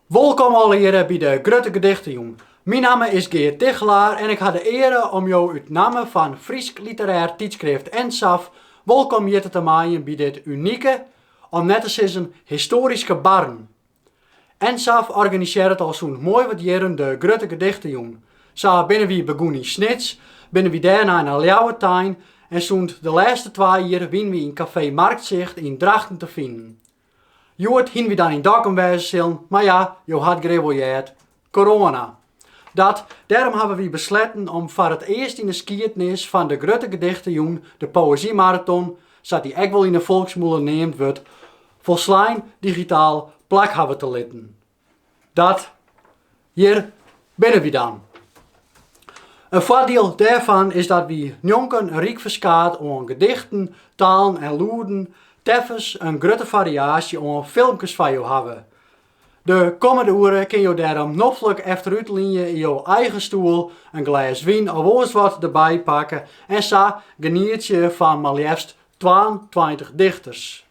Wolkom allegearre by de Grutte Gedichtejûn. Myn namme is Geart Tigchelaar en ik ha de eare om jo út namme fan Frysk Literêr Tydskrift Ensafh wolkom hjitte te meien by dit unike, om net te sizzen histoaryske barren. Ensafh organisearret al sûnt moai wat jierren de Grutte Gedichtejûn. Sa binne wy begûn yn Snits, binne wy dêrnei nei Ljouwert tein en sûnt de lêste twa jier wiene wy yn Kafee Marktzicht yn Drachten te finen. Hjoed hiene wy dan yn Dokkum wêze sillen, mar ja, jo ha it grif wol heard, koroana. Dat, dêrom hawwe wy besletten om foar it earst yn de skiednis fan de Grutte Gedichtejûn de Poëzymaraton, sa't dy ek wol yn de folksmûle neamd wurdt, folslein digitaal plakhawwe te litten. Dat, hjir binne wy dan. In foardiel dêrfan is dat wy njonken in ryk ferskaat oan gedichten, talen en lûden teffens in grutte fariaasje oan filmkes foar jo hawwe. De kommende oere kinne jo dêrom noflik efterút leane yn jo eigen stoel, in glês wyn of oars wat derby pakke en sa genietsje fan mar leafst 22 dichters.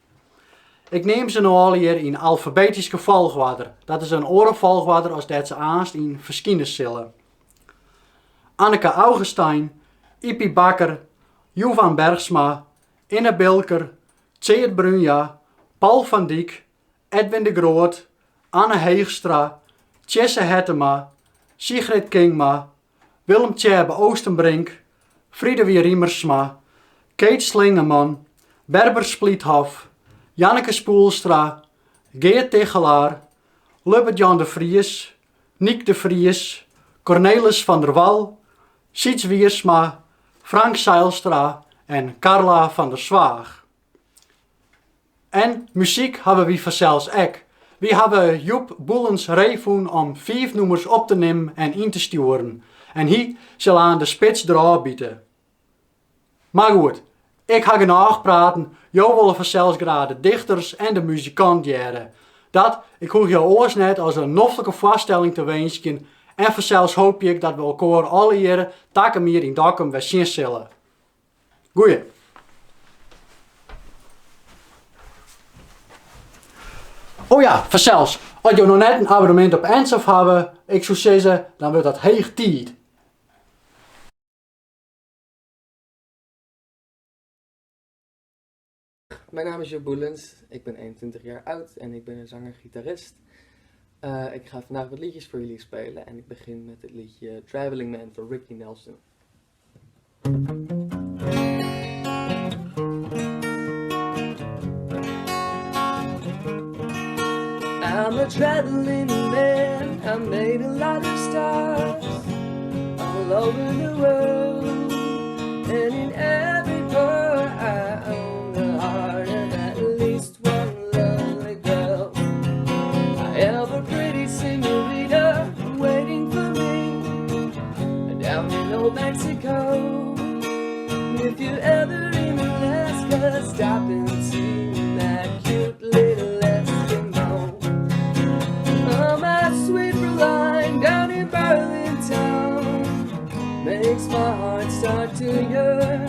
Ik neam se no allegear yn alfabetyske folchoarder, dat is in oare folchoarder as dêr't se aanst yn ferskine sille. Anneke Augustijn, Ypie Bakker, Juvan Bergsma, Inne Bilker, Tsead Bruinja, Paul van Dyk, Edwin de Groot, Anne Heegstra, Tjisse Hettema, Sigrid Kingma, Willem Tsjêbe Oostenbrink, Friduwih Riemersma, Kate Slingerman, Berber Spliethoff, Janneke Spoelstra, Geart Tigchelaar, Lubbert Jan de Vries, Nyk de Vries, Cornelis van der Wal, Syds Wiersma, Frank Zijlstra en Carla van der Zwaag. En muzyk hawwe wy fansels ek. Wy hawwe Joep Boelens ree fûn om fiif nûmers op te nimmen en yn te stjoeren. En hy sil aanst de spits derôf bite. Mar goed, ik ha genôch praten, jo wolle fansels graach de dichters en de muzikant hearre. Dat, ik hoech jo oars net as in noflike foarstelling te winskjen en fansels hoopje ik dat we elkoar allegearre takom jier yn Dokkum wer sjen sille. Goeie. O ja, fansels, as jo noch net in abonnemint op Ensafh hawwe, ik soe sizze, dan wurdt dat heech tiid. Mijn naam is Joep Boelens, ik ben 21 jaar oud en ik ben een zanger-gitarist. Uh, ik ga vandaag wat liedjes voor jullie spelen en ik begin met het liedje Traveling Man van Ricky Nelson. I'm a traveling man, I made a lot of stops all over the world and in every port I own the heart of at least one lovely girl. I have a pretty senorita waiting for me down in old Mexico. If you're ever in Alaska, stop and see that cute little Eskimo. Oh, my sweet Fräulein down in Berlin town makes my heart start to yearn.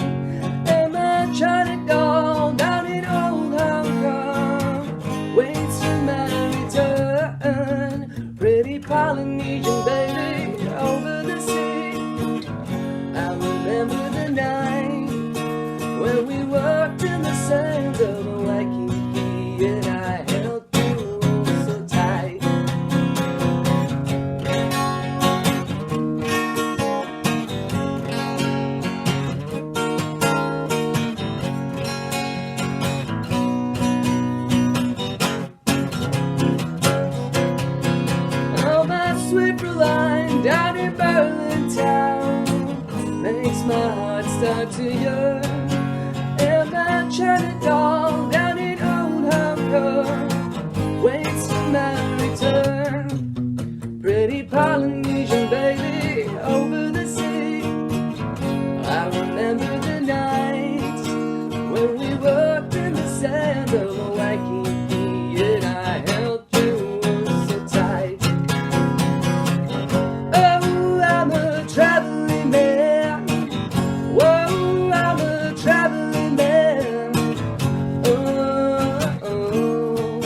And my China doll down in old Hong Kong waits for my return. Pretty Polynesian baby over the sea. I remember the night when we walked in the sands of Waikiki and I held you so tight. Oh, my sweet Fräulein down in Berlin town makes my heart start to yearn. And my China doll down in old Hong Kong waits for my return. Pretty Polynesian baby over the sea. I remember the night when we walked in the sand of Waikiki and I held you so tight. Oh, I'm a traveling man. Whoa, I'm a traveling man. Oh, oh.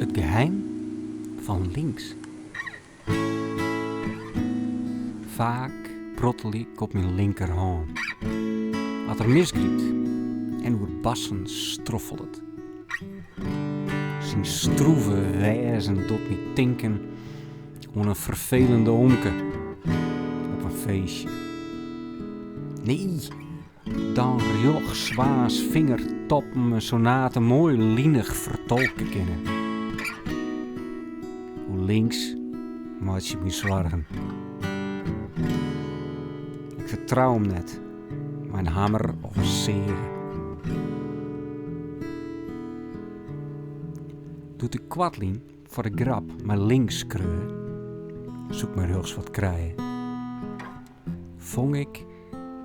It geheim fan links. Faak prottelje ik op myn linkerhân. At er misgrypt en oer bassen stroffelet. Syn stroeve wêzen docht my tinken oan in ferfelende omke op in feestje. Nee, dan rjochts waans fingertoppen in sonate moai linich fertolke kinne. Oer links meitsje ik my soargen. Ik fertrou him net mei in hammer of in seage. Doe't ik koartlyn foar de grap mei links skreau, soe ik mei rjochts wat krije. Fong ik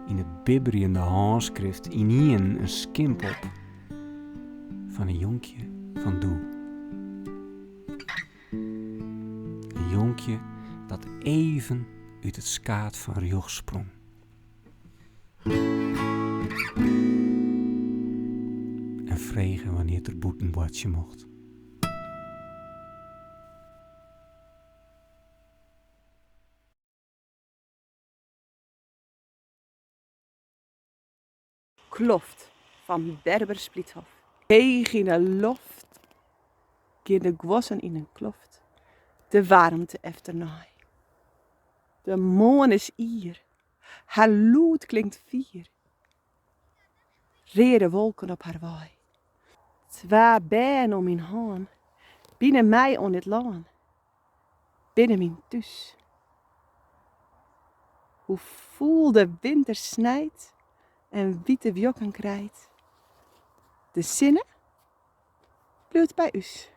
yn it bibberjende hânskrift ynienen in skimp op fan in jonkje fan doe. In jonkje dat even út it skaad fan rjochts sprong. En frege wannear't er bûten boartsje mocht. Kloft fan Berber Spliethoff. Heech yn 'e loft gean de guozzen yn in kloft de waarmte efternei. De moarn is ier, har lûd klinkt fier. Reade wolken op har wei. Twa bern oan myn hân bine my oan dit lân. Binne myn thús. Hoe fûl de winter snijt en wite wjokken krijt. De sinne bliuwt by ús.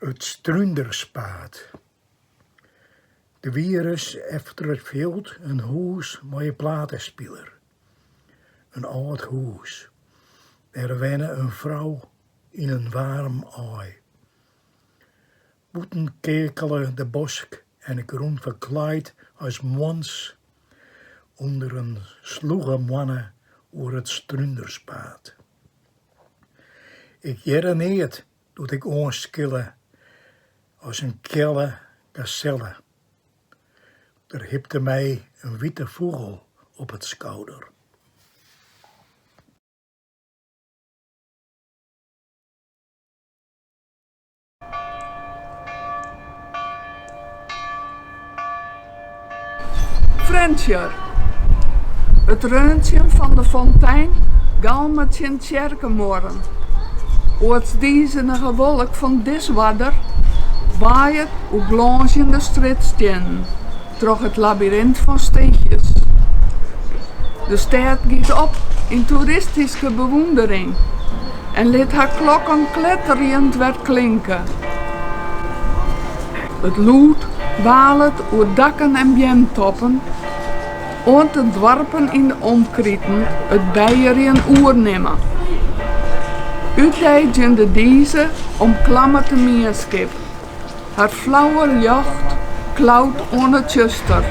It Strúnderspaad. Der wie ris efter it fjild in hûs mei in platespiler. In âld hûs. Dêr wenne in frou yn in waarm aai. Bûten keakele de bosk en de grûn ferklaaid as moarns ûnder in slûge moanne oer it Strúnderspaad. Ik hearde neat doe't ik oanskille as in kjelle gazelle. Der hipte my in wite fûgel op it skouder. Frjentsjer. It reuntsjen fan de fontein galmet tsjin tsjerkemuorren. Oars dizenige wolk fan disoarder waaiet oer glânzjende strjitstiennen troch it labyrint fan steechjes. De stêd giet op yn toeristyske bewûndering en lit har klokken kletterjend wer klinke. It lûd walet oer dakken en beamtoppen oant de doarpen yn de omkriten it beijerjen oernimme. Útdeidzjende dize omklammet de mienskip. Har flauwe ljocht klaut oan it tsjuster.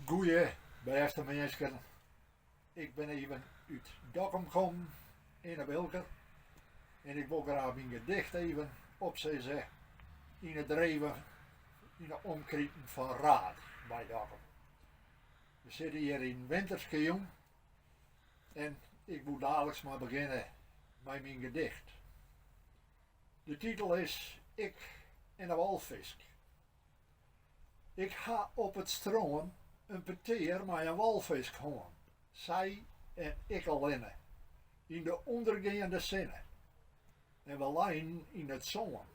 Goeie bêste minsken, ik bin even út Dokkum kommen yn 'e Bilker en ik wol graach myn gedicht even opsizze yn 'e dreven yn 'e omkriten fan Raard by Dokkum. We sitte hjir yn winterske jûn en ik woe daliks mar begjinne mei myn gedicht. De titel is Ik en de walfisk. Ik ha op it strân in petear mei in walfisk hân, sy en ik allinne, yn de ûndergeande sinne. En we leinen yn it sân,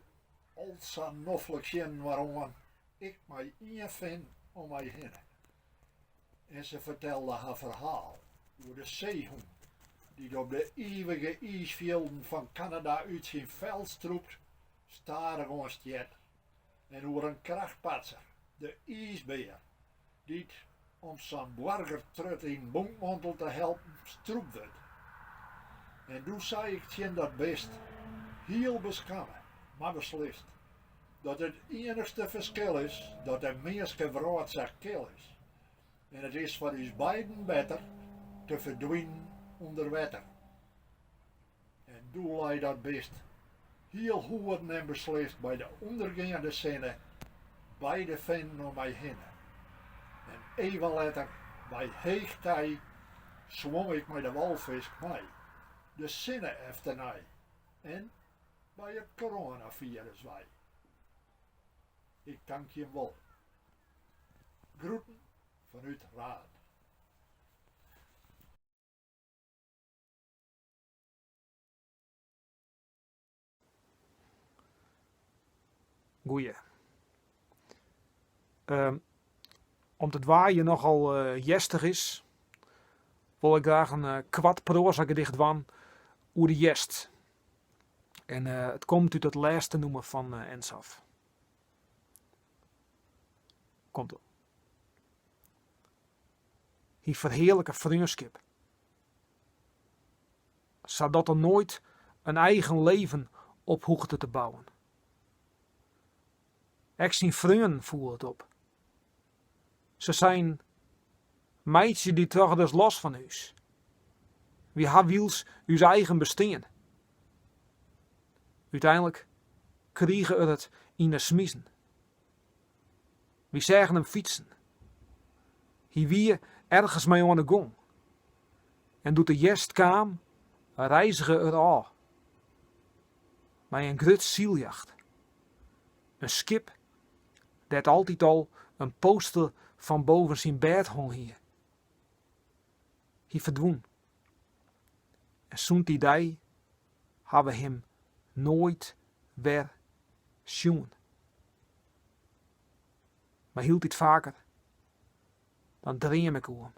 al sa noflik tsjininoar oan, ik mei ien fin om my hinne. En se fertelde har ferhaal oer de seehûn. dy't op de ivige iisfjilden fan Kanada út syn fel strûpt, stadichoan stjert, en oer in krachtpatser, de iisbear, dy't, om sa'n boargertrut yn bonkmantel te helpen, strûpt wurdt. En doe sei ik tsjin dat bist, hiel beskamme, mar beslist, dat it iennichste ferskil is dat de minskewrâld sa kil is. En it is foar ús beiden better te ferdwinen ûnder wetter. En doe lei dat bist, hiel hoeden en beslist by de ûndergeande sinne, beide finnen om my hinne. En even letter, by heech tij, swom ik mei de walfisk mei, de sinne efternei en by it koroanafirus wei. Ik tankje jim wol. Groeten fanút Raard. Goeie. Om't it waar hjir nochal hjerstich is, wol ik graach in koart proazagedicht dwaan oer de hjerst. En it komt út it lêste nûmer fan Ensafh. Komt Hy ferhearlike freonskip, sadat er noait in eigen leven op hoegde te bouwen. Ek syn freonen foel it op. Se seinen, Meitsje dy troch ris los fan ús. Wy ha wyls ús eigen bestean. Uteinlik krige er it yn 'e smizen. Wy seagen him fytsen. Hy wie ergens mei oan 'e gong. En doe't de hjerst kaam, reizge er ôf. Mei in grut syljacht. In skip dêr't altyd al in poster fan boven syn bêd hong hie. Hy ferdwûn. En sûnt dy dei ha we him noait wer sjoen. Mar hieltyd faker dan dream ik oer him.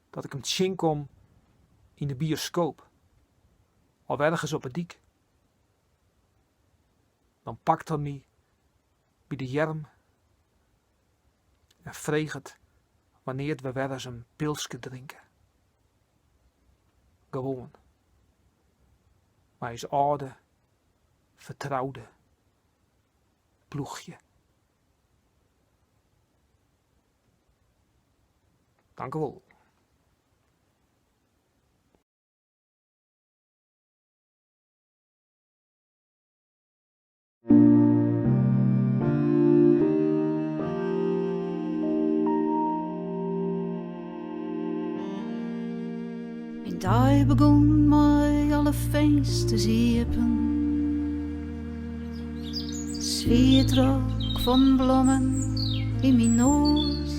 Dat ik him tsjinkom yn de bioskoop of ergens op 'e dyk. Dan pakt er my by de earm en freget wannear't we wer ris in pilske drinke. Gewoan. Mei ús âlde, fertroude ploechje. Tankewol. Myn dei begûn mei alle finsters iepen. Swietrok fan blommen yn myn noas.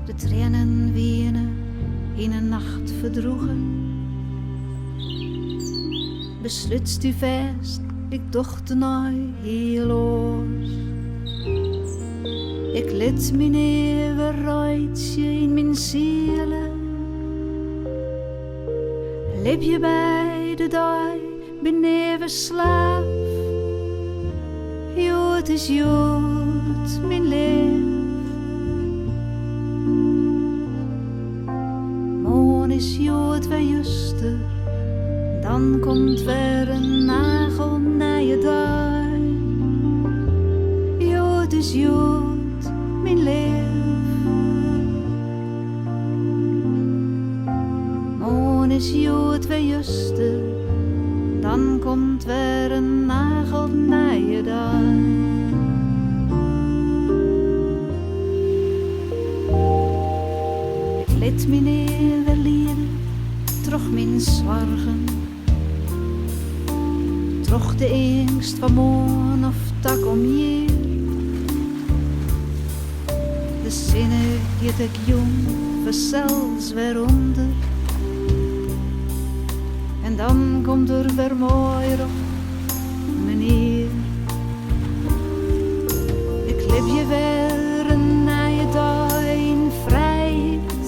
De triennen wiene yn 'e nacht ferdrûge. Beslútst dy fêst, ik doch tenei hiel oars. Ik lit my nea wer reitsje yn myn siele. Libje by de dei, bin nea wer slaaf. Hjoed is hjoed, myn leaf. Moarn is hjoed wer juster, dan komt wer in nagelnije dei. Hjoed is hjoed, myn leaf. Moarn is hjoed wer juster, dan komt wer in nagelnije dei. Ik lit my nea wer liede troch myn soargen, troch de eangst fan moarn of takom jier. De sinne giet ek jûn fansels wer ûnder en dan komt er wer moaier op, menear. Ik libje wer in nije dei yn frijheid.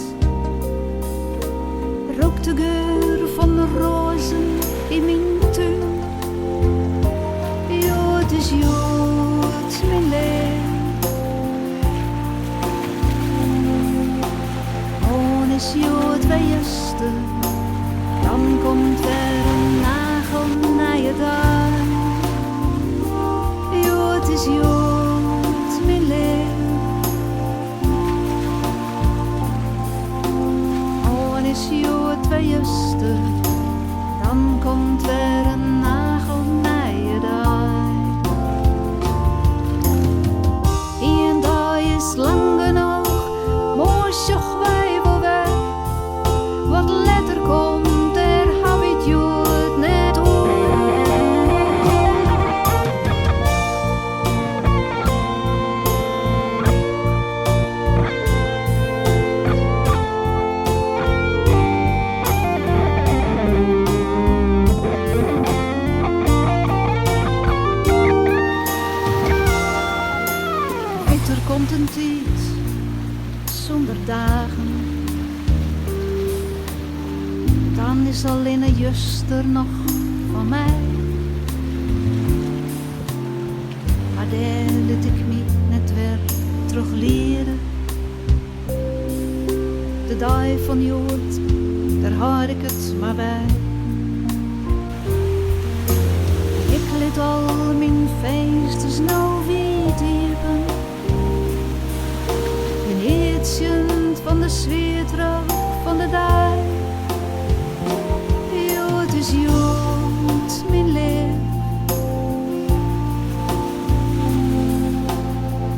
in tiid sûnder dagen. Dan is allinne juster noch fan my. Mar dêr lit ik my net wer troch liede. De dei fan hjoed, dêr hâld ik it mar by. Ik lit al myn finsters no wiid iepen. Genietsjend fan de swietrook fan de dei. Hjoed is hjoed, myn leaf.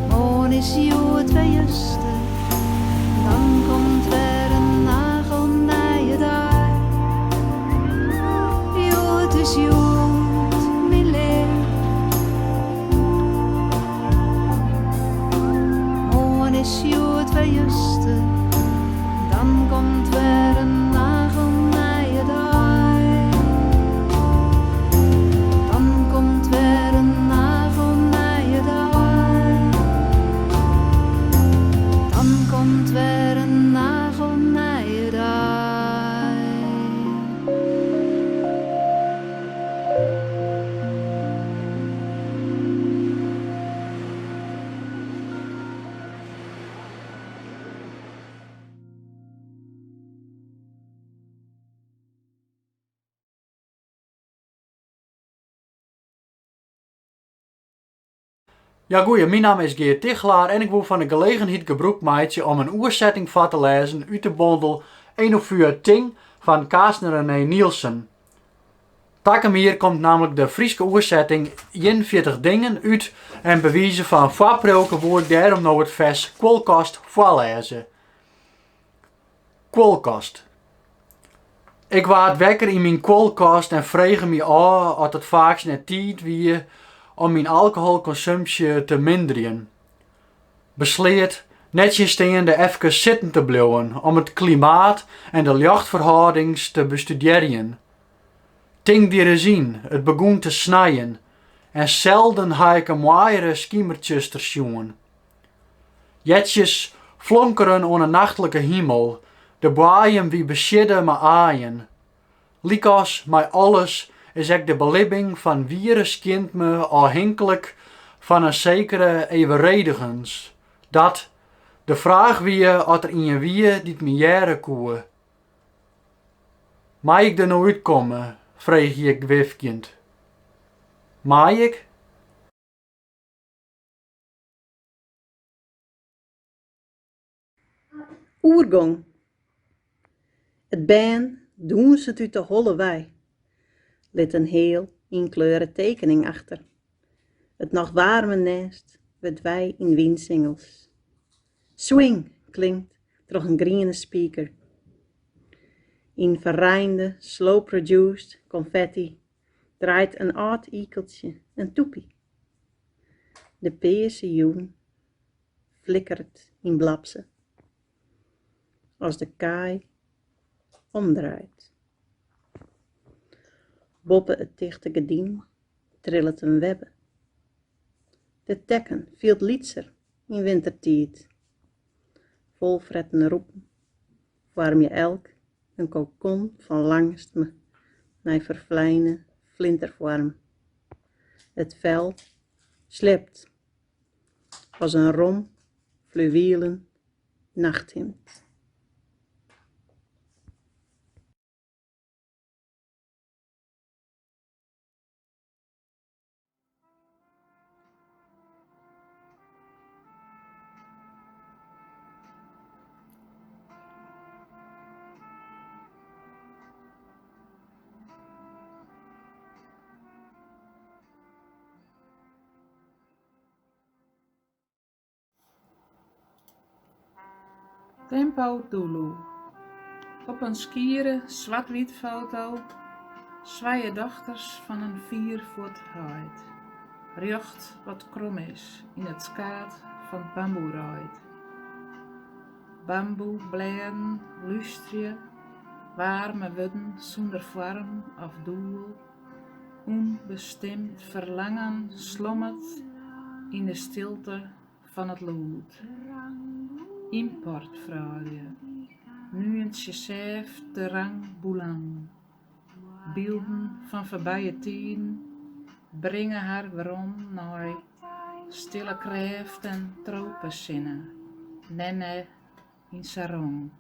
Moarn is hjoed wer juster, dan komt wer in nagelnije dei. Hjoed is hjoed, myn leaf. Moarn is hjoed wer juster, dan komt wer in nagelnije dei. Dan komt wer in nagelnije dei. Dan komt wer in nagelnije dei. Ja goeie, myn namme is Geart Tigchelaar en ik woe fan de gelegenheid gebrûk meitsje om in oersetting foar te lêzen út de bondel Enofuer Ting fan Karsten René Nielsen. Takom jier komt nammentlik de Fryske oersetting 41 Dingen út en by wize fan foarpriuwke woe ik dêrom no it fers Kuolkast foarlêze. Kuolkast. Ik waard wekker yn myn kuolkast en frege my ôf oft it faaks net tiid wie om myn alkoholkonsumpsje te minderjen. Besleat, nettsjinsteande efkes sitten te bliuwen om it klimaat en de ljochtferhâldings te bestudearjen. Tink dy ris yn, it begûn te snijen en selden ha ik in moaiere skimertsjuster sjoen. Jertsjes flonkeren oan 'e nachtlike himel, de boaiem wie besiedde mei aaien. Lykas mei alles is ek de belibbing fan wiere skientme ôfhinklik fan in sekere evenredigens. Dat, de fraach wie oft der ien wie dy't my hearre koe. Mei ik der no útkomme? frege ik wifkjend. Mei ik? Oergong. It bern dûnset út de holle wei, lit in heal ynkleure tekening achter. It noch waarme nêst wurdt wei yn wynsingels. Swing klinkt troch in griene speaker. Yn ferreinde, slow-produced konfetty draait in âld ikeltsje in toepy. De pearse jûn flikkeret yn blabze as de kaai omdraait. Boppe it tichte gerdyn trillet in webbe. De tekken fielt lytser yn wintertiid. Folfretten rûpen foarmje elk in kokon fan langstme nei ferfleine flinterfoarm. It fel sliept as in rom fluwielen nachthimd. Tempo Doeloe. Op in skiere swart-wytfoto swije dochters fan in fier fuort heit, rjocht wat krom is yn it skaad fan 't bamboereid. Bamboeblêden lústerje, waarme wurden sûnder foarm of doel, ûnbestimd ferlangen slommet yn de stilte. Fan it lûd. Ymportfroulju. Nuentsje sêft terang bûlang. Bylden fan foarbye tiden bringe har werom nei stille krêft en tropesinne, nenne yn sarong.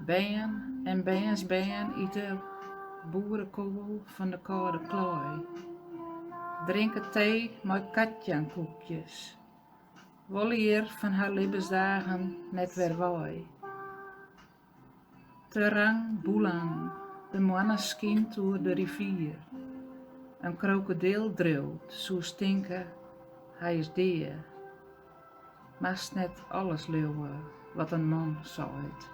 Bern en bernsbern ite boerekoal fan de kâlde klaai, drinke tee mei katjangkoekjes, wolle hjir fan har libbensdagen net wer wei. Terang Bulan, de moanne skynt oer de rivier. In krokodil driuwt, soest tinke, hy is dea. Moatst net alles leauwe wat in man seit.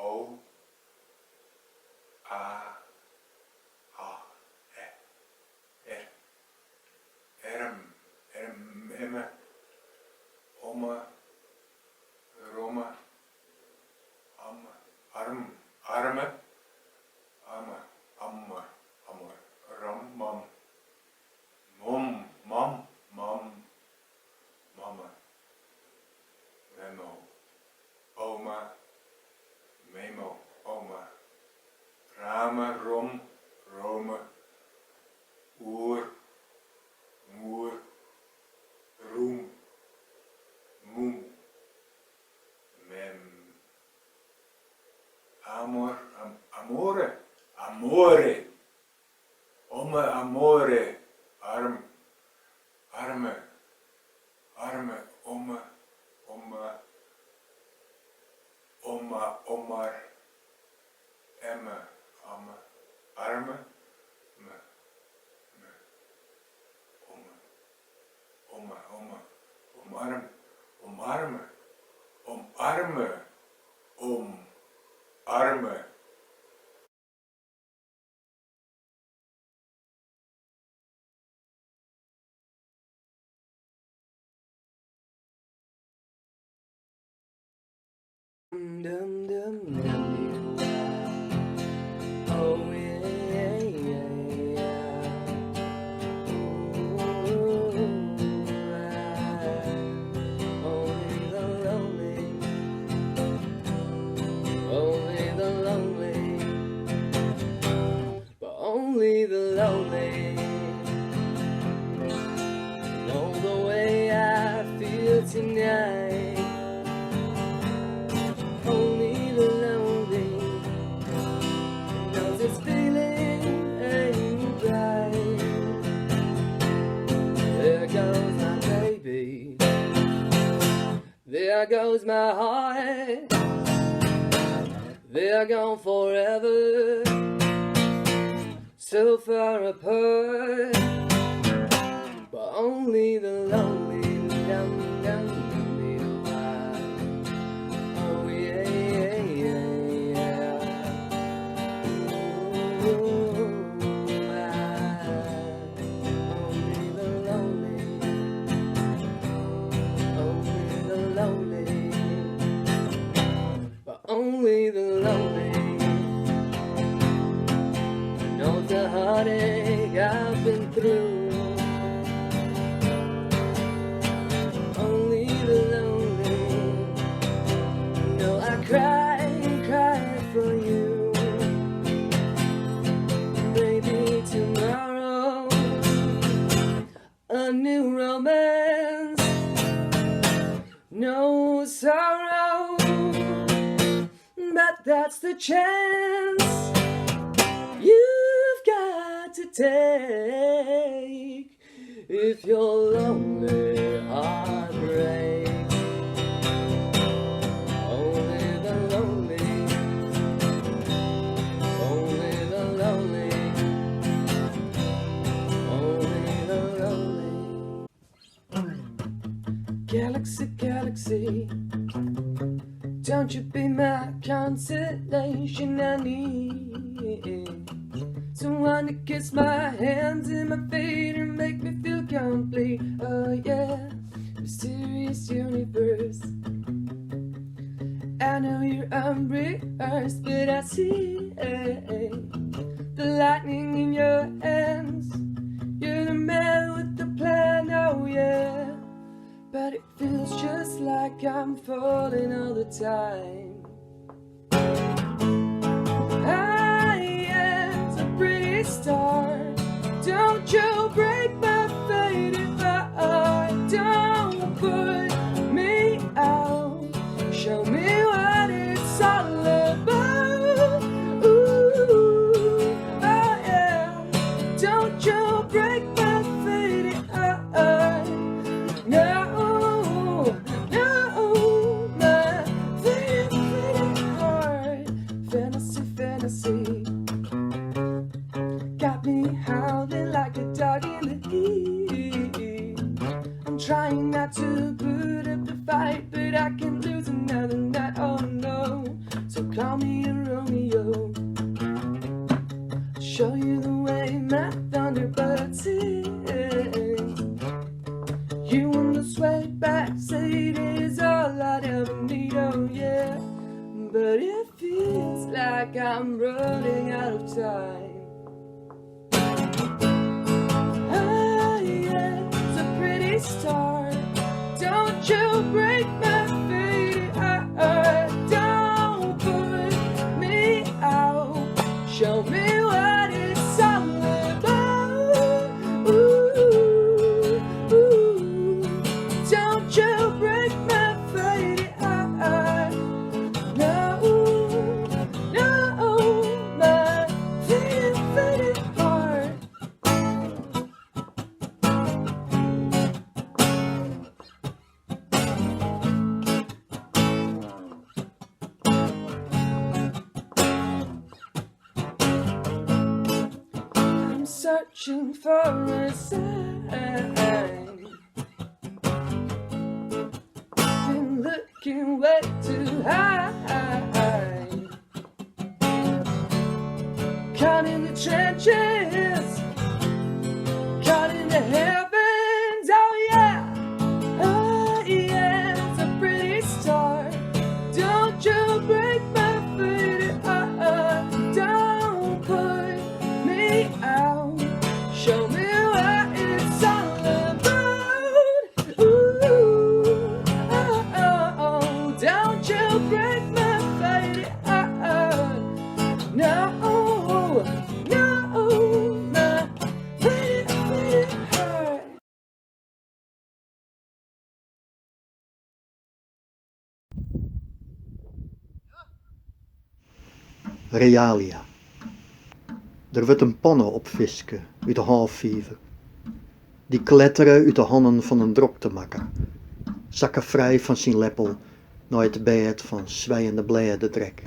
O A A E R Erm erm emme omme romme amme arm arme amme ammer ammer ram mam mom mam mam mamme memo oma memo oma rame rom rome oer moer roem moem mem amor amore amore omme amore arm arme arme omme omma omma omar emme amme arme me me omme omme omme omarm omarme omarme om arme. Dum dum dum Oh yeah yeah yeah Ooh, only the lonely Only the lonely But only the lonely Know the way I feel tonight Only the lonely knows this feeling ain't right. There goes my baby. There goes my heart. They're gone forever. So far apart. But only the lonely dum dum dum Oh yeah yeah yeah yeah. Ooh, I, only the lonely, only the lonely, but only the lonely knows the heartache I've been through. Only the lonely know I cry and cry for you. Maybe tomorrow a new romance, no sorrow, but that's the chance you've got to take if your lonely heart breaks. Only the lonely, only the lonely, only the lonely. Galaxy, galaxy, don't you be my consolation? I need someone to kiss my hands and my feet and make me feel complete. Oh yeah, mysterious universe. I know you're unrehearsed, but I see the lightning in your hands. You're the man with the plan, oh yeah. But it feels just like I'm falling all the time. I am a pretty star. Don't you break my faded heart. Don't put me out. Show me what it's all about. Ooh, oh yeah. Don't you break my faded heart. No, no, my faded, faded heart. Fantasy, fantasy. Got me howling like a dog in the heat. I'm trying not to put up the fight, but I can't lose another night. Oh no. So call me a Romeo. I'll show you the way my thunderbird sings. You in the sway back seat is all I'd ever need, oh yeah. But it feels like I'm running out of time. Ah, yeah, it's a pretty star. Don't you break my faded heart. Don't put me out. Show me what it's all about. Ooh, ooh. Don't you break my faded heart. No, no, my faded, faded heart. I'm searching for a sign. Been looking way too high. Caught in the trenches, caught in the heavens. Oh yeah, oh yeah, it's a pretty star. Don't you break my faded heart. Don't put me out. Show me what it's all about. Ooh, oh, oh, oh. Don't you break my faded heart. No, no, my faded, faded heart. Realia. Der wurdt in panne opfiske út de hôffiver. Dy klettere út de hannen fan in droktemakker, sakke frij fan syn leppel nei it bêd fan swijende blêdedrek.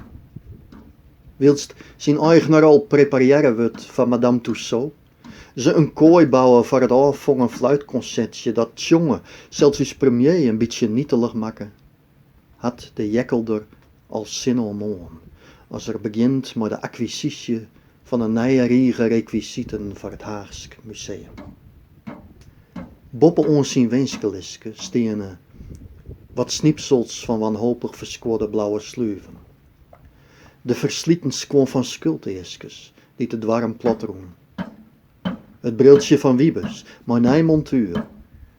Wylst syn eigner al preparearre wurdt foar Madame Tussaud, se in koai bouwe foar it ôffongen fluitkonsertsje dat tsjonge sels ús premier in bytsje nitelich makke, hat de jekkelder al sin oan moarn as er begjint mei de akwisysje fan in nije rige rekwisiten foar it Haachsk Museum. Boppe-oan syn winskelistke steane wat snypsels fan wanhopich ferskuorde blauwe sluven. De fersliten skuon fan skuldeaskers dy't de doarren platrûnen. It briltsje fan Wiebes mei nij montuer,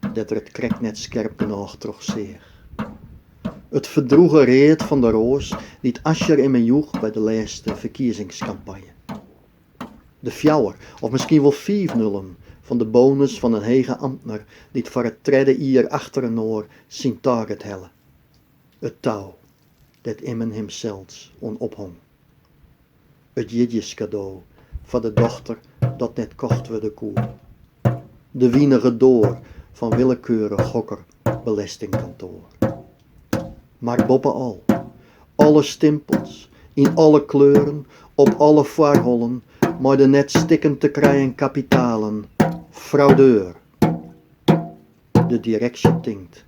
dêr't er it krekt net skerp genôch troch seach. It ferdrûge read fan de roas dy't Asscher immen joech by de lêste ferkiezingskampanje. De fjouwer of miskien wol fiif nullen fan de bonus fan in hege amtner dy't foar it tredde jier achterinoar syn target helle. It tou dêr't immen himsels oan ophong. It jierdeiskado foar de dochter dat net kocht wurde koe. De winige doar fan willekeurich hokker belestingkantoar. Mar boppe-al, alle stimpels, yn alle kleuren, op alle foarhollen, mei de net stikken te krijen kapitalen, fraudeur. De direksje tinkt.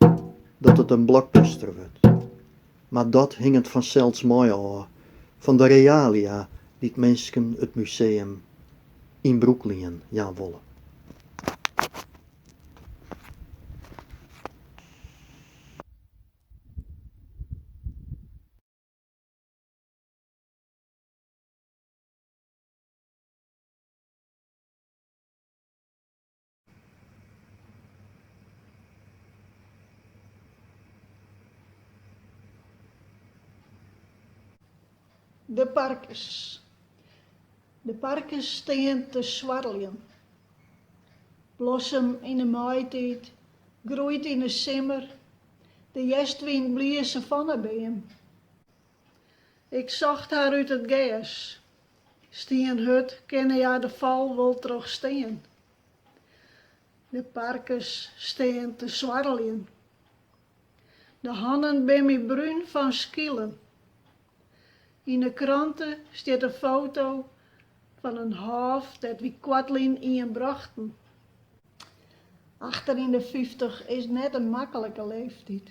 dat it in blockbuster wurdt. Mar dat hinget fansels mei ôf fan de realia dy't minsken it museum yn brûklien jaan wolle. De parkes. De parkes stean te swarreljen. Blossem yn 'e maitiid, groeit yn 'e simmer, de hjerstwyn blies se fan 'e beam. Ik socht har út it gers. Stienhurd kinne hja de fal wol trochstean. De parkes stean te swarreljen. De hannen bin my brún fan skilen. Yn 'e krante stiet in foto fan in hôf dêr't wy koartlyn ien brochten. Achter yn de 50 is net in maklike leeftyd.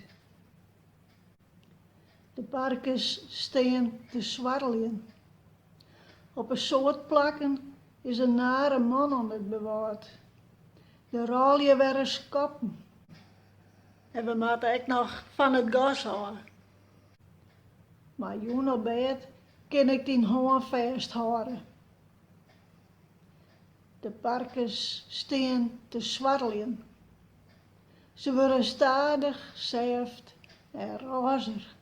De parkes stean te swarreljen. Op in soad plakken is in nare man oan it bewâld. Der rôlje wer ris koppen. En we moatte ek noch fan it gas ôf. Mar jûn op bêd kin ik dyn hân fêsthâlde. De parkes stean te swarreljen. Se wurde stadich sêft en rôzer.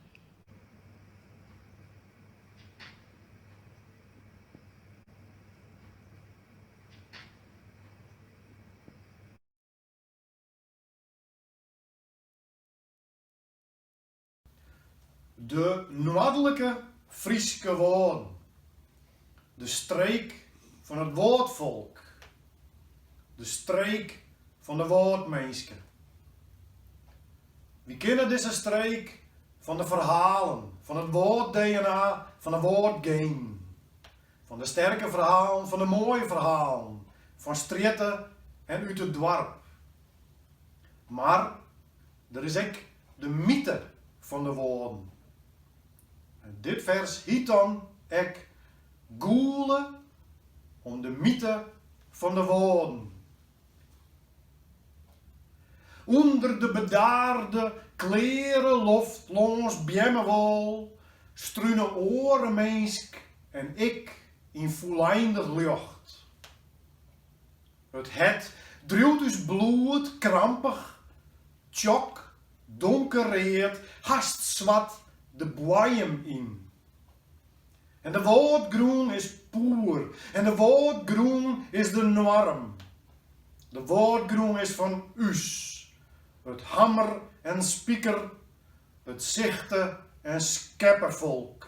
De Noardlike Fryske Wâlden, de streek fan it Wâldfolk, de streek fan de Wâldminsken. Wy kenne dizze streek fan de ferhalen, fan it Wâld-DNA, fan de Wâldgenen, fan de sterke ferhalen, fan de moaie ferhalen, fan strjitte en út it doarp. Mar der is ek de myte fan de Wâlden. En dit fers hyt dan ek Gûle om de myte fan de Wâlden. Under de bedaarde, kleare loft lâns beammewâl strune oare minsk en ik yn fûleindich ljocht. It hert driuwt ús bloed krampich, tsjok, donkerread, hast swart de boaiem yn. En de wâldgrûn is poer en de wâldgrûn is de noarm. De wâldgrûn is fan ús, it hammer en spiker, it sichte en skeppefolk.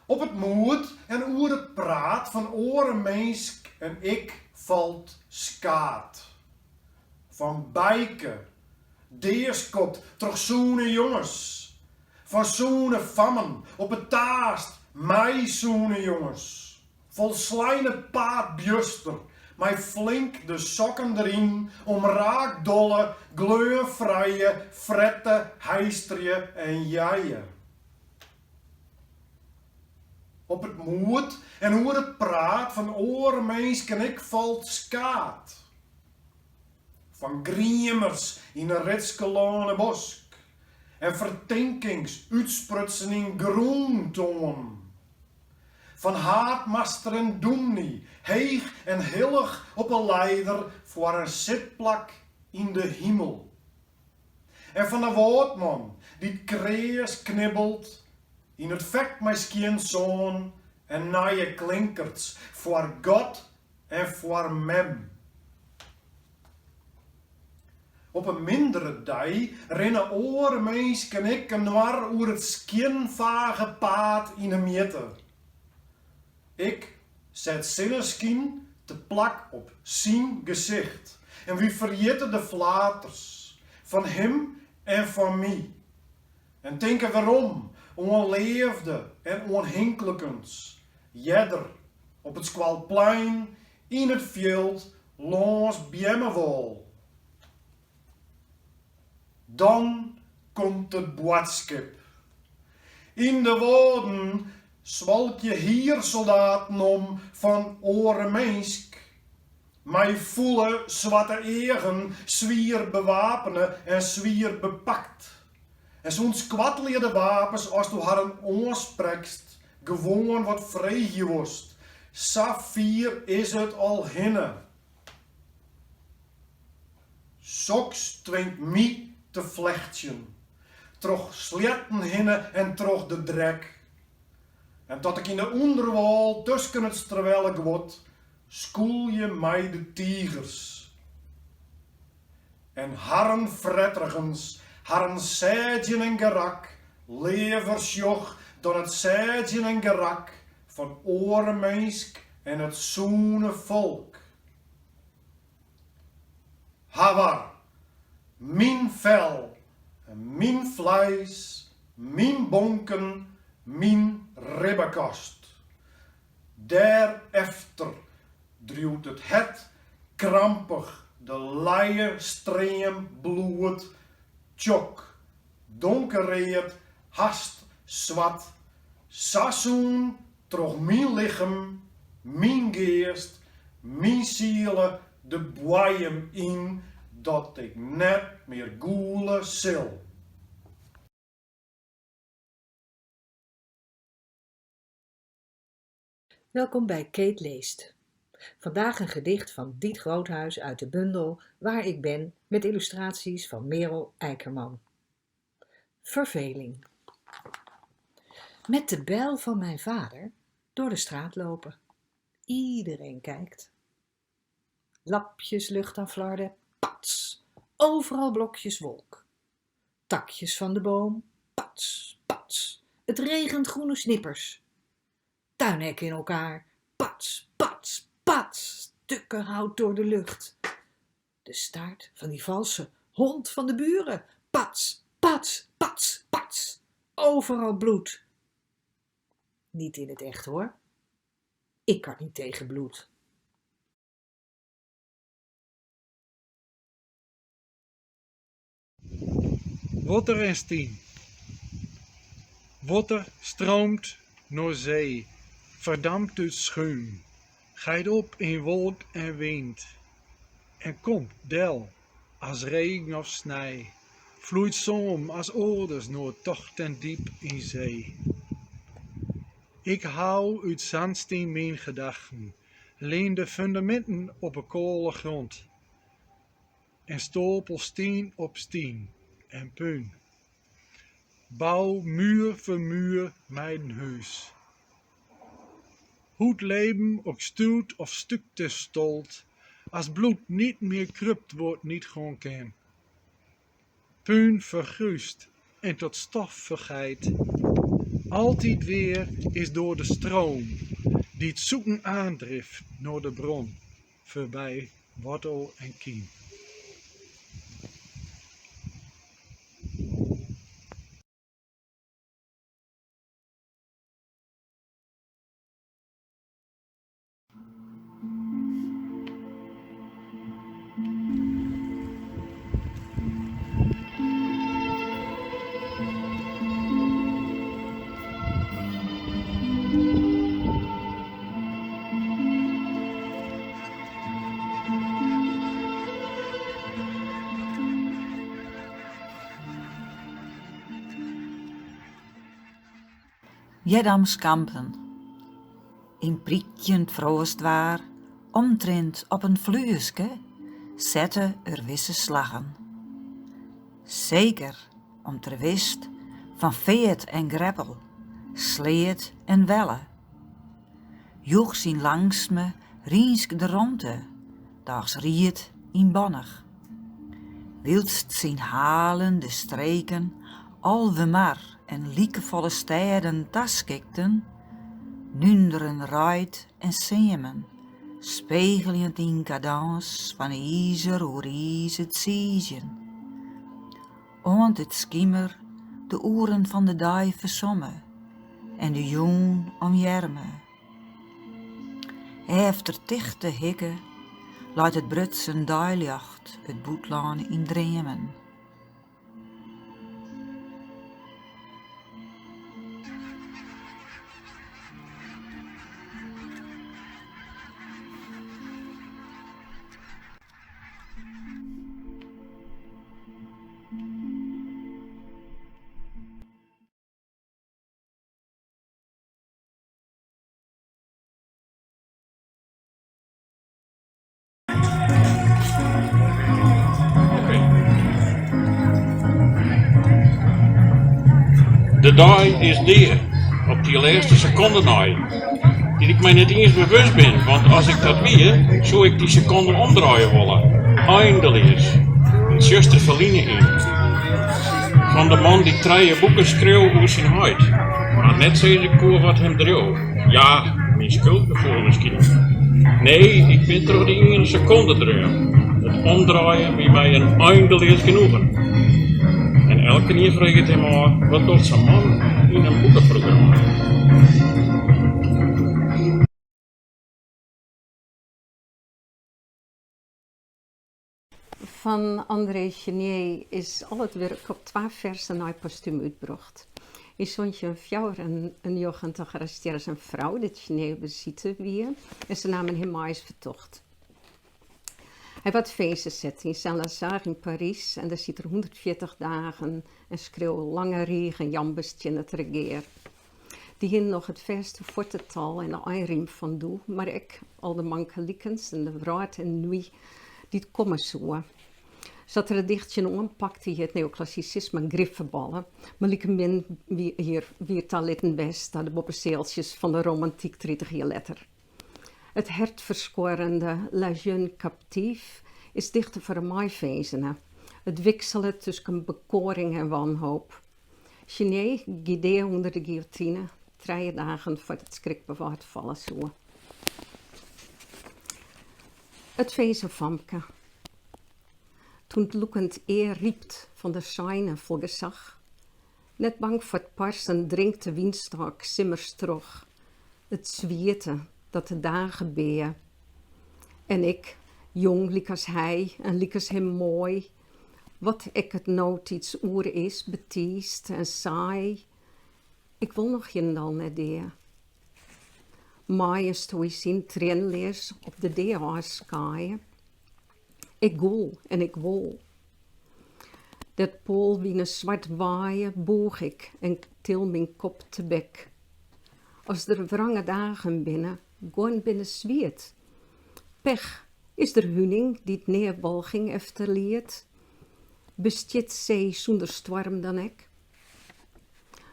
Op it moed en oer it praat fan oare minsk en ik falt skaad. Fan Bijke, deaskopt troch sûne jonges. Fan sûne fammen op 'e taast mei sûne jonges. Folslein it paad bjuster, mei flink de sokken deryn om raak dolle, gleonfrije, frette, heisterje en jeie. Op it moed en oer it praat fan oare minsken ek falt skaad. Fan griemers yn 'e Ritskelâne bosk en fertinkings útsprutsen yn grûntoanen. Fan haadmaster en dûmny, heech en hillich op 'e leider foar in sitplak yn de himel. En fan 'e wâldman dy't kreas knibbelt yn it fek mei skjin sân en nije klinkerts foar God en foar mem. Op in mindere dei rinne oare minsk en ik inoar oer it skjinfage paad yn 'e mjitte. Ik set sinneskyn te plak op syn gesicht en wy ferjitte de flaters fan him en fan my en tinke werom oan leafde en oanhinklikens earder op it skoalplein yn it fjild lâns beammewâl. Dan komt it boadskip. Yn de wâlden swalkje hiersoldaten om fan oare minsk. Mei fûle swarte eagen, swier bewapene en swier bepakt. En se ûntskoattelje de wapens asto harren oansprekst, gewoan wat freegje wolst. Sa fier is it al hinne. Soks twingt my te flechtsjen, troch sleatten hinne en troch de drek. En tot ik yn de ûnderwâl tusken it strewelle guod skûlje mei de tigers. En harren fretterigens, harren sêdzjen en gerak, leaver sjoch dan it sêdzjen en gerak fan oare minsk en it sûne folk. Hawar, myn fel, myn fleis, myn bonken, myn ribbekast. Dêrefter driuwt it hert krampich de lije stream bloed, tsjok, donkerread, hast swart, sa sûn troch myn lichem, myn geast, myn siele de boaiem yn dat ik net mear gûle sil. Welkom bij Kate leest. Vandaag een gedicht van Diet Groothuis uit de bundel Waar ik ben met illustraties van Merel Eikerman. Verveling. Met de bijl van mijn vader door de straat lopen. Iedereen kijkt. Lapjes lucht aan flarden, pats, overal blokjes wolk. Takjes van de boom, pats, pats. Het regent groene snippers. Tuinhekken in elkaar, pats, pats, pats. Stukken hout door de lucht. De staart van die valse hond van de buren, pats, pats, pats, pats. Overal bloed. Niet in het echt hoor. Ik kan niet tegen bloed. Wetter en stien. Wetter streamt nei see, ferdampt út skúm, geit op yn wolk en wyn en komt del as regen of snij, floeit saam as oaders nei tocht en diep yn see. Ik hou út sânstien myn gedachten, leen de fundaminten op 'e kâle grûn en stapel stien op stien en pún. Bou muur foar muur myn hús. Hoe't leven ok stuwt of stúkte stolt, as bloed niet mear krûpt woar't niet goan kin. Pún fergrúst en tot stof fergeit. Altyd wer is doar de stroom dy't zoeken aandrift nei de bron, foarby woartel en kym. Headamskampen. Yn prykjend froastwaar, omtrint op in flueske, sette er wisse slaggen. Seker om't er wist fan feart en greppel, sleat en welle. Joech syn langstme rynsk de romte, dochs ried yn bannich. Wylst syn halen de streken Alvemar en likefolle stêden taskikten, núnderen reid en seamen, spegeljend yn kadâns fan izer oer iis it siizjen. Oant it skimer de oeren fan de dei fersomme en de jûn omearme. Efter tichte hikke leit it brutsen deiljocht it bûtlân yn dreamen. De dei is dea, op dy lêste sekonde nei, dy't ik my net iens bewust bin, want as ik dat wie, soe ik dy sekonde omdraaie wolle, eindeleas, in tsjuster ferline yn. Fan de man dy't trije boeken skreau oer syn heit, mar net sizze koe wat him dreau. Ja, myn skuldgefoel miskien. Nee, ik bin troch dy iene sekonde dreaun. It omdraaien wie my in eindeleas genoegen. En elkenien freget him ôf, wat docht sa'n man yn in boekeprogramma? Fan André Chenier is al it wurk op twa fersen nei postúm útbrocht. Yn 1794 arrestearre syn frou, dy't Chenier op besite wie, en se namen him mei as fertocht. Hy waard finzen set yn Saint-Lazare yn Parys en dêr siet er 140 dagen en skreau lange rigen jambes tsjin it regear. Dy hienen noch it fêste fuottetal en de einrym fan doe, mar ek al de mankelikens en de wrâld en nuit dy't komme soe. Sa't er it dichtsjen oanpakte hie it neoklassisisme grif ferballe, mar likemin wie er wie talitten west ta de boppesealtsjes fan de romantyk 30 jier letter. It hertferskuorrende La Jeune Captive is dichte foar in meifinzene. It wikselet tusken bekoaring en wanhoop. Chenier gie dea ûnder de guillotine, trije dagen foar't it skrikbewâld falle soe. It finzen famke. Toen 't lûkend ear rypt fan de seine fol gesach, net bang foar 't parsen dringt de wynstôk simmers troch it swiete dat de dagen bea. En ik, jong lykas hy en lykas him moai, Wat ek it notiids oer is, betiisd en saai, ik wol noch hielendal net dea. Mei in stoïsyn trienleas op de dea ôfskaaie. Ik gûl en ik wol. Dêr't poalwinen swart waaie, bûch ik en til myn kop tebek. As der wrange dagen binne, guon binne swiet. Pech Is der huning dy't nea walging efterliet? Bestiet see sûnder stoarm dan ek?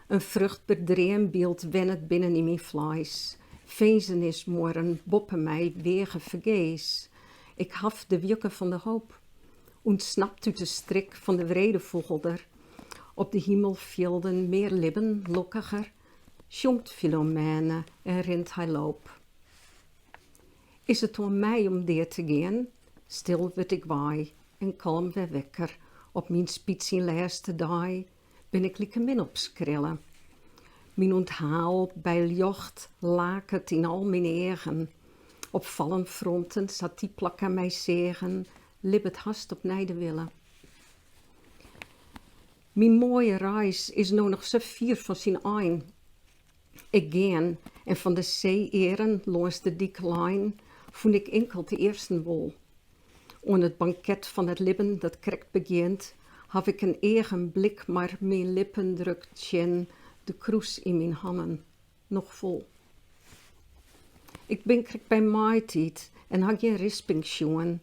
In fruchtber dreambyld wennet binnen yn myn fleis, finzenismuorren boppe my weage fergees. Ik haw de wjukken fan de hoop, ûntsnapt út de strik fan de wrede fûgelder. Op de himelfjilden mear libben, lokkiger, sjongt Philomène en rint hy loop. Is it oan my om dea te gean? Stil wurd ik wei en kalm wer wekker, op myn spyt syn lêste dei bin ik likemin opskrille. Myn ûnthaal by ljocht laket yn al myn eagen, op fallen fronten sa't dy plakken my seagen, libbet hast opnij de wille. Myn moaie reis is no noch sa fier fan syn ein. Ik gean en fan de see-earen lâns de dyk lein fûn ik inkeld de earsten wol. Oan it banket fan it libben dat krekt begjint haw ik in eagenblik mar myn lippen drukt tsjin de krûs yn myn hannen, noch fol. Ik bin krekt by maaitiid en ha gjin risping sjoen.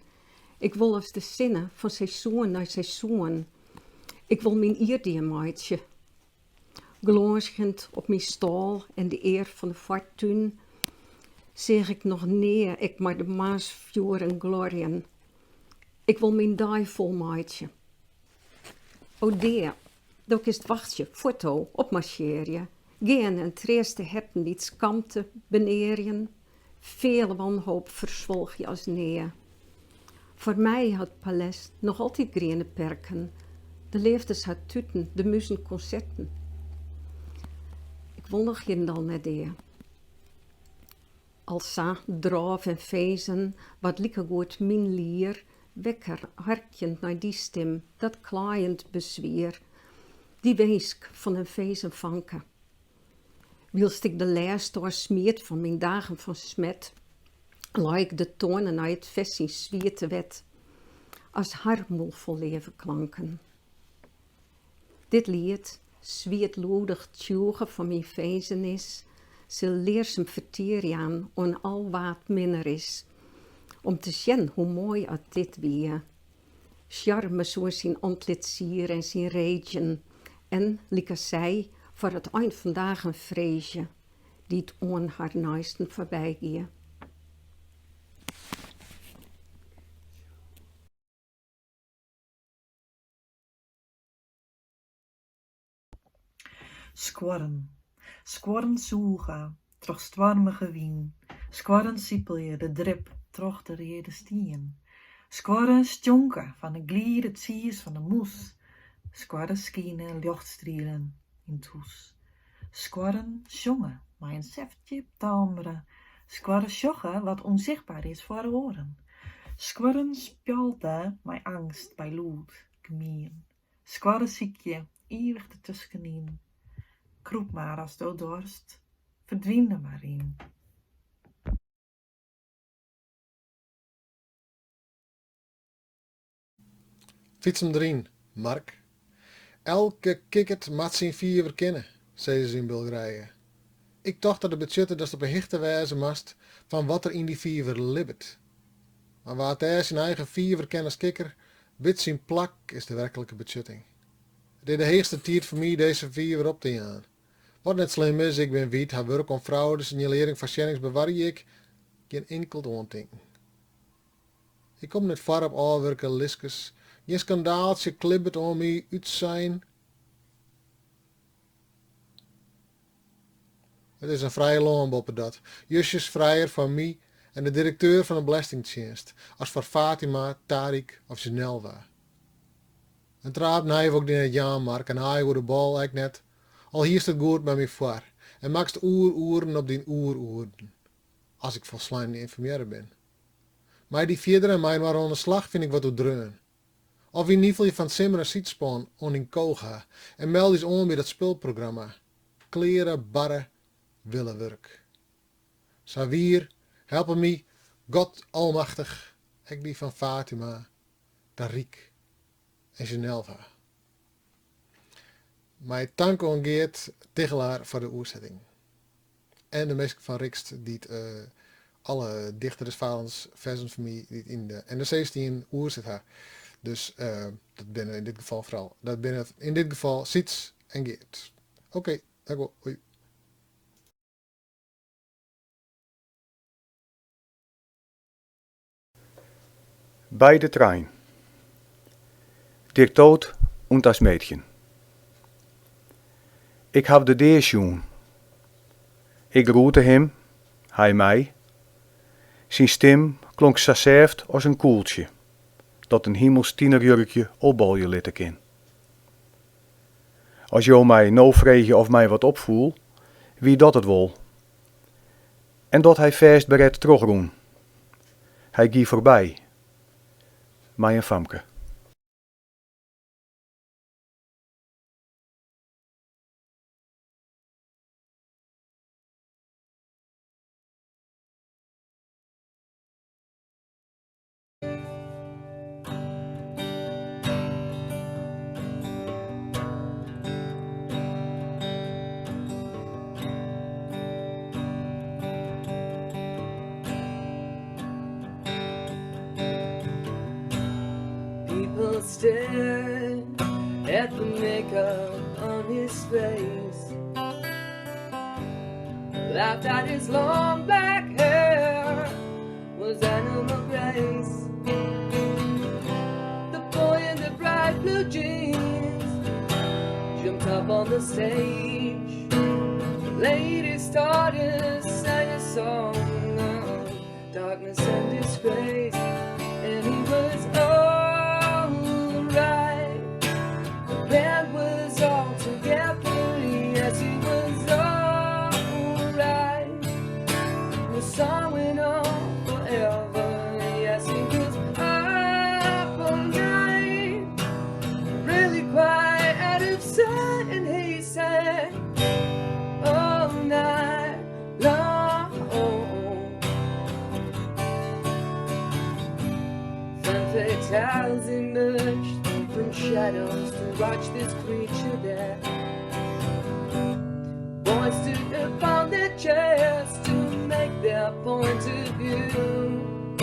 Ik wol as de sinne fan seizoen nei seizoen. Ik wol myn jier dien meitsje. Glânzgjend op myn stâl en de ear fan de foartún seach ik noch nea ek mar de moarnsfjoeren gloarjen. Ik wol myn dei fol meitsje. O dea, do kinst wachtsje, fuort o, opmarsjearje, gean en treast de herten dy't skamte benearjen, feale wanhoop ferswolgje as nea. Foar my hat pales noch altyd griene perken, de leafdes har tuten, de muzen konserten. Ik wol noch hielendal net dea. Al sa drôf en finzen waard likegoed myn lier wekker harkjend nei dy stim, dat klaaiend beswier, dy winsk fan in finzen fanke. Wylst ik de lêst ôfsmiet fan myn dagen fan smet, lei ik de toanen nei it fers syn swiete wet, as har mûl fol leave klanken. Dit liet, swietlûdich tsjûge fan myn finzenis, sil learsum fertier jaan oan al wa't minner is, om te sjen hoe moai at dit wie. Sjarme soe syn antlit siere en syn reedzjen en, lykas sy, foar it ein fan dagen freezje dy't oan har neisten foarby gie. Skuorren, skuorren sûge troch stoarmige wyn, skuorren sipelje de drip troch de reade stien, skuorren stjonke fan de glide tsiis fan de mûs, skuorren skine ljochtstrielen yn 't hûs, skuorren sjonge mei in sêft timbre, skuorren sjogge wat ûnsichtber is foar oaren, skuorren spjalte mei eangst by lûd gemien. Skuorren sykje ivich dertuskenyn, krûp mar asto doarst, ferdwyn der mar yn. Fyts him deryn, Mark. Elke kikkert moat syn fiver kinne, sizze se yn Bulgarije. Ik tocht dat it betsjutte datst op 'e hichte wêze moatst fan wat der yn dy fiver libbet. Mar wa't dêr syn eigen fiver ken as kikker, wit syn plak is de werklike betsjutting. It is de heechste tiid foar my dizze fiver op te jaan. Wat net slim is, ik bin wyt, ha wurk oan fraude, sinjalearring foarsjennings bewarje ik gjin inkeld oantinken. Ik kom net foar op ôfwurke listkes, gjin skandaaltsje klibbet oan my útsein. It is in frij lân boppedat, justjes frijer foar my en de direkteur fan de belestingtsjinst as foar Fatima, Tarik of Genelva. In traap nei wol ik dy net jaan, Mark, in aai oer de bal ek net, al hiest it goed mei my foar en makkest oeroeren op dyn oeroeren, as ik folslein ynformearre bin. Mei dy fierder en mei-inoar oan 'e slach fyn ik wat oerdreaun. Of wy nifelje fan 't simmer in sydspan oan dyn Koga en meld ús oan by dat spulprogramma. Kleare barre wille wurk. Sa wier, helpe my, God almachtich, ek dy fan Fatima, Tarik en Genelva. Mei tank oan Geart Tigchelaar foar de oersetting. En de minsken fan Rixt dy't alle Dichter des Vaderlands fersen fan my dy't yn de NRC stien oerset ha. Dus dat binne yn dit gefal foaral dat binne yn dit gefal Syts en Geart. Oké, dank wol. Hoi. By de trein. Der Tod und das Mädchen. Ik haw de dea sjoen. Ik groete him, hy my. Syn stim klonk sa sêft as in kûltsje, dat in himels tienerjurkje opbolje litte kin. As jo my no freegje of my wat opfoel, wie dat it wol. En dat hy fêstberet trochrûn. Hy gie foarby. Mei in famke. People stare at the makeup on his face. Laughed at his long black hair was animal grace. The boy in the bright blue jeans jumped up on the stage. The lady started sang a song of darkness and disgrace, and he was all right. The band was all together, yes, he was all right. The song went on forever, yes, he was up all night, really quite out of sight, and he sang all night long. Femme fatales emerged from shadows to watch this creature there. Boys stood upon their chairs to make their point of view.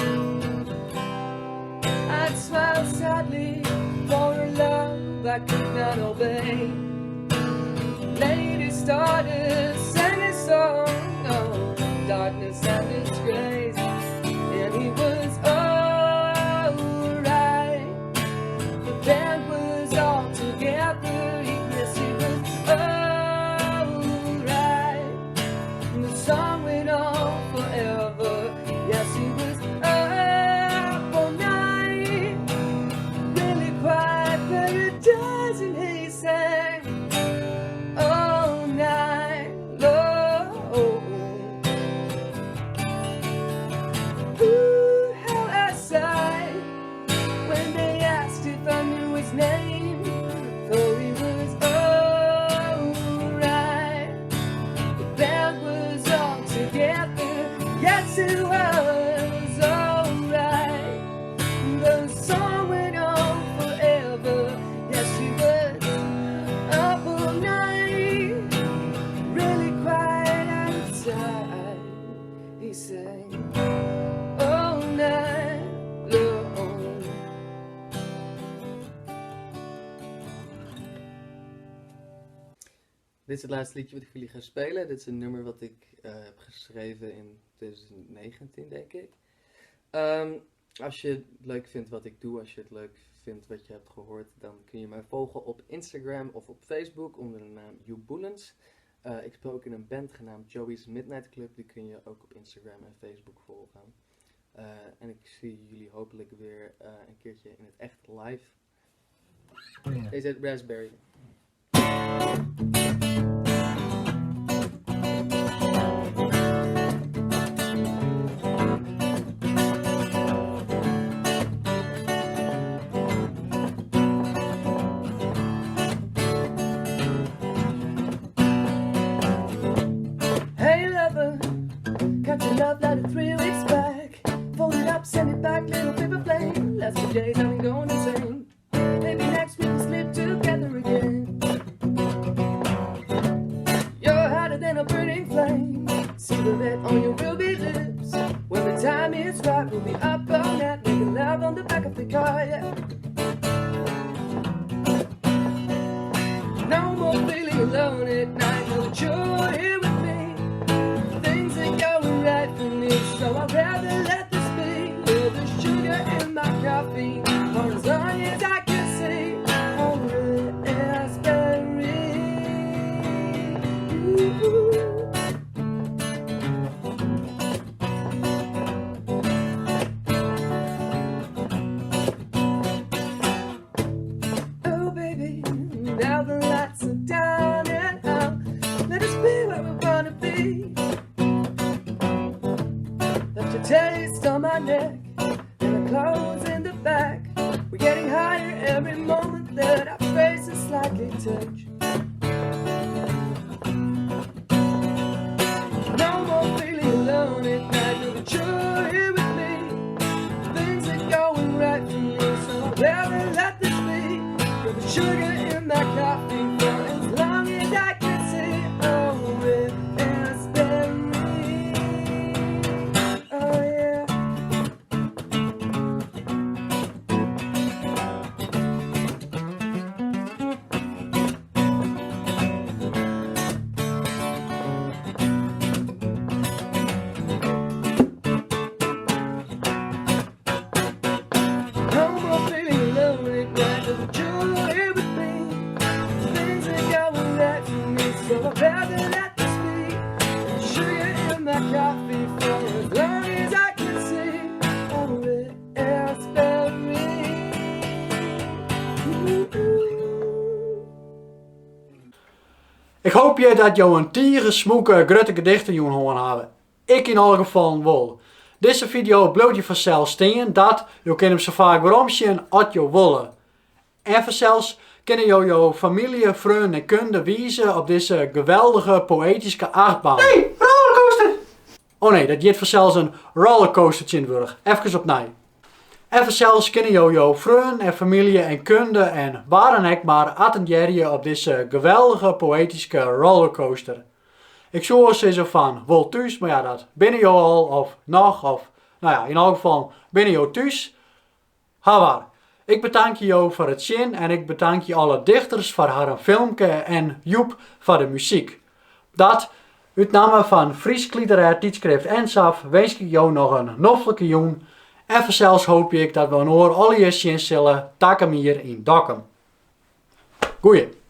I'd smile sadly for a love I could not obey. Lady started, sang a song of darkness and disgrace, and he was alright. The band was all together, yes, he was alright. The song went on forever, yes, he was up all night, really quite paradise, and he sang all night long. Ooh, how I sighed when they asked if I knew his name, for he was alright. The band was all together, yes, it was alright. The song went on forever, yes, he was up all night, really quite outside. He sang all night long. Dit is het laatste liedje wat ik voor jullie ga spelen. Dit is een nummer wat ik eh, heb geschreven in 2019, denk ik. Ehm, als je het leuk vindt wat ik doe, als je het leuk vindt wat je hebt gehoord, dan kun je mij volgen op Instagram of op Facebook onder de naam Joep Boelens. Eh, ik speel ook in een band genaamd Joey's Midnight Club. Die kun je ook op Instagram en Facebook volgen. Eh, en ik zie jullie hopelijk weer eh, een keertje in het echt live. Deze heet Raspberry. Hey lover, got your love letter 3 weeks back. Fold it up, send it back, little paper plane. Last few days I've been going insane. Maybe next week we'll sleep together again. You're hotter than a burning flame. See the red on your ruby lips. When the time is right, we'll be up all night making love on the back of the car. Yeah. No more feeling alone at night. Know that you're here with me. Things are going right for me, so I'd rather let this be. You're the sugar in my coffee, for as long as I can see. Oh, raspberry. Ooh. Oh, baby, now the lights are down and out. Let us be where we wanna be. Left your taste on my neck and the clothes in the back. We're getting higher every moment that our faces slightly touch. No more feeling alone at night. Know that you're here with me. Things are going right for me, so I'd rather let this be. You're the sugar in my coffee for as long as I can see. Oh, raspberry. Oh, yeah. No more feeling alone at night. Know that you're here with me. Things are going right for me, so I'd rather let this be. Sugar in my coffee for as long as I can see. Oh, raspberry. Ooh. Ik hoopje dat jo in tige smûke grutte gedichtejûn hân hawwe. Ik yn alle gefallen wol. Dizze fideo bliuwt je fansels stean, dat jo kinne him sa faak weromsjen as jo wolle. En fansels kinne jo jo famylje, freonen en kunde wize op dizze geweldige poëtyske achtbaan. Nee, rollercoaster! Oh nee, dat hjit fansels in rollercoaster tsjintwurdich. Efkes opnij. En fansels kinne jo jo freonen en famylje en kunde en wa dan ek mar attindearje op dizze geweldige poëtyske rollercoaster. Ik soe wol sizze fan wol thús, mar ja, dat binne jo al of noch of no ja, yn alle gefallen binne jo thús. Hawar, ik betankje jo foar it sjen en ik betankje alle dichters foar harren filmke en Joep foar de muzyk. Dat, út namme fan Frysk Literêr Tydskrift Ensafh winskje ik jo noch in noflike jûn en fansels hoopje ik dat we inoar allegear sjen sille takom jier yn Dokkum. Goeie!